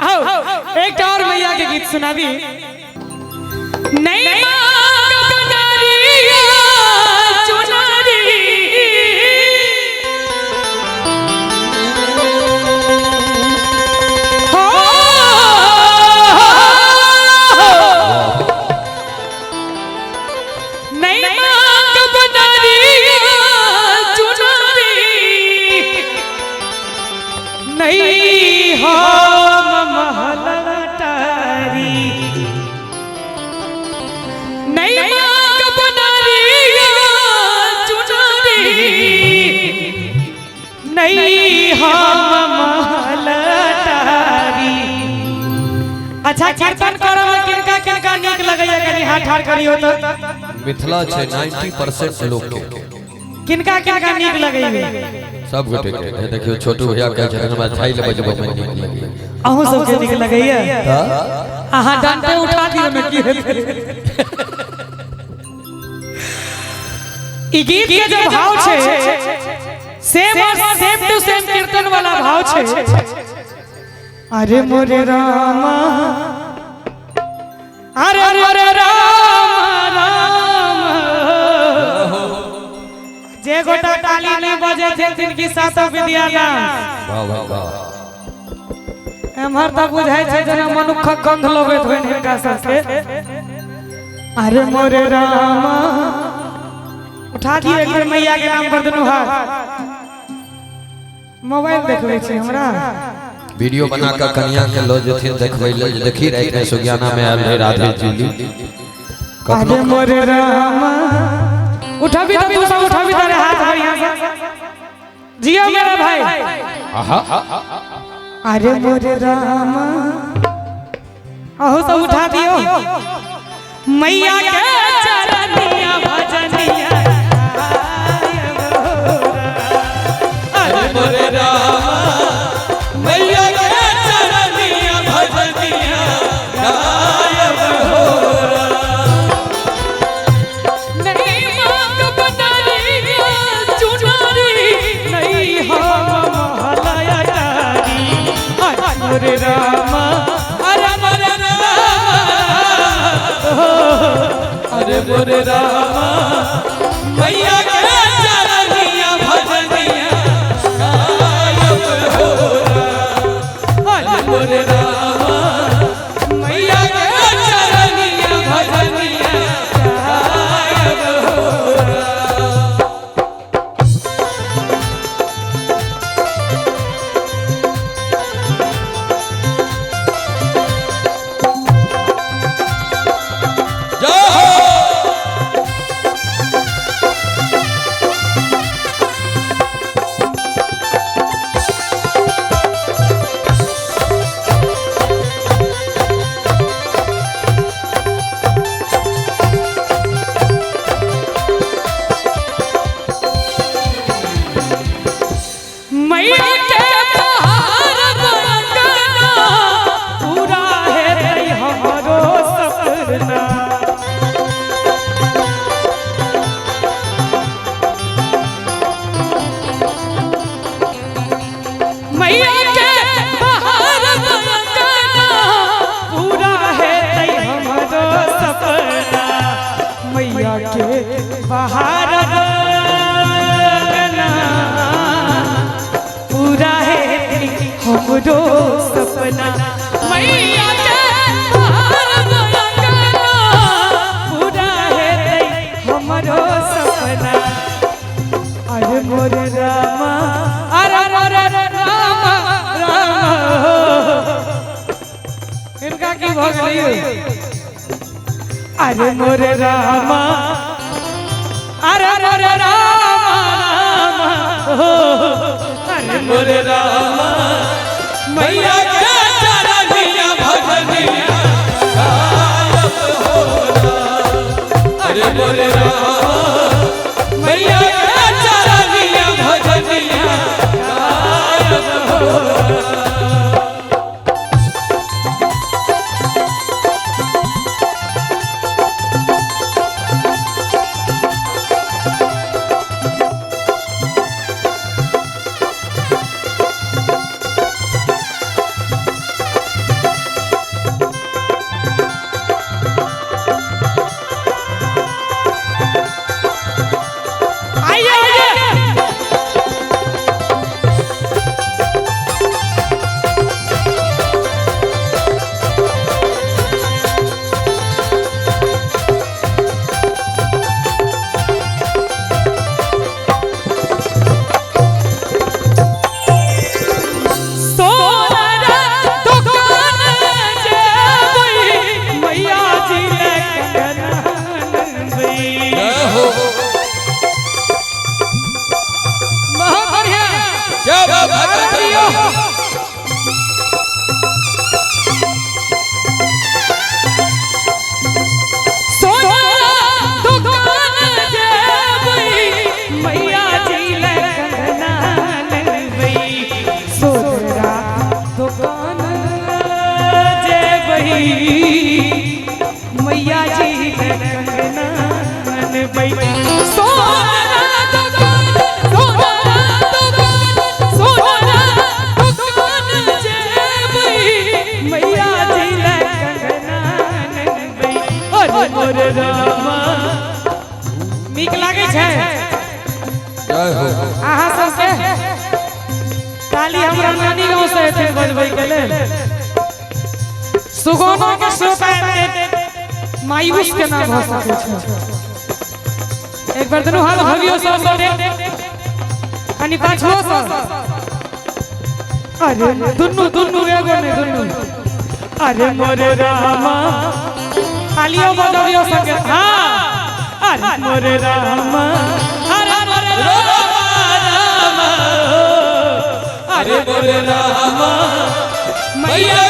आओ एक और मैया के गीत सुनाबी। नहीं मांग बनरिया चुनरी, हो नहीं मांग बनरिया चुनरी, नहीं हम महल अटारी, नहीं मांग बनरिया चुनरी, नहीं हम महल अटारी। अच्छा कीर्तन करब किनका किनका नीक लगैया कनी हाथ ठाड़ करियो तो। मिथिला छै 90% लोग के किनका किनका नीक लगैया सब गोटे के। देखियो छोटू भैया कहै छथिन हमरा झाइल बजबै में नीक लगैया। अहूँ सबके नीक लगैया? अहाँ डंटे उठा दियो ने की हेतै। ई गीत के जो भाव छै सेम और सेम टू सेम कीर्तन वाला भाव छै। अरे मोरे रामा, अरे मोरे रामा राम, जे गोटा ताली नहीं बजे थे तिनकी सातो विद्या नाम। वाह वाह वाह। एम्हर तऽ बुझाइ छै जेना मनुखक गंध लगैत होइन हिनका सबके। अरे मोरे रामा, उठा दियौ एक बेर मैया के नाम पर दुनू हाथ। मोबाइल देखबै छै हमरा। वीडियो बना के कनिया के ल जेथिन देखबै ले, देखी राति में सुज्ञाना में आयल रहे राधे जी। अरे मोरे रामा, उठाबी तो तू सब उठाबी तारे हाथ बढ़िया से। जियो मेरा भाई। आहा। अरे मोरे रामा, अहू सब उठा दियो। मैया के चरनिया भजनिया, अरे मोरे रामा मैया के चरनिया भजनिया गायब हो। नहीं मांग बनरिया चुनरी, नहीं हम महल अटारी। अरे मोरे रामा, अरे मोरे रामा, अरे मोरे रामा मैया के चरनिया भजनिया गायब हो। अरे मोरे रामा मैया के चरनिया भजनिया गायब हो। जय हो। मैया के बहार बंगना पूरा है हमरो सपना। मैया के बहार बंगना पूरा है हमरो सपना। मैया के बहार बंगना पूरा है हमरो सपना। मैया के बहार बंगना पूरा है हमरो सपना। अरे मोरे रामा, अरे मोरे रामा रामा, इनका की भऽ गेलै? अरे मोरे रामा, अरे मोरे रामा रामा, अरे मोरे रामा मैया के चरनिया भजनिया गायब हो। अरे मोरे रामा मैया के चरनिया भजनिया गायब हो। जेबै, मैया जी के कंगना अनबै। सोना दुकान, सोना दुकान, सोना दुकान जेबै, मैया जी ले कंगना अनबै। अरे मोर रामा, नीक लागै छै। जय हो। अहाँ सबके ताली। हमरा नानी गाँव से एथिन बजबै के लेल। सुगौना के श्रोता एते मायूस केना भऽ सकै छै? एक बेर दुनू हाथ भगियो सब गोटे, कनि पाछुओ सब। अरे दुनू दुनू, एगो नहि, दुनू। अरे मोरे रामा, तालियो बजबियो संगे। हाँ, अरे मोरे रामा, अरे मोरे रामा, रामा, अरे मोरे रामा, मैया।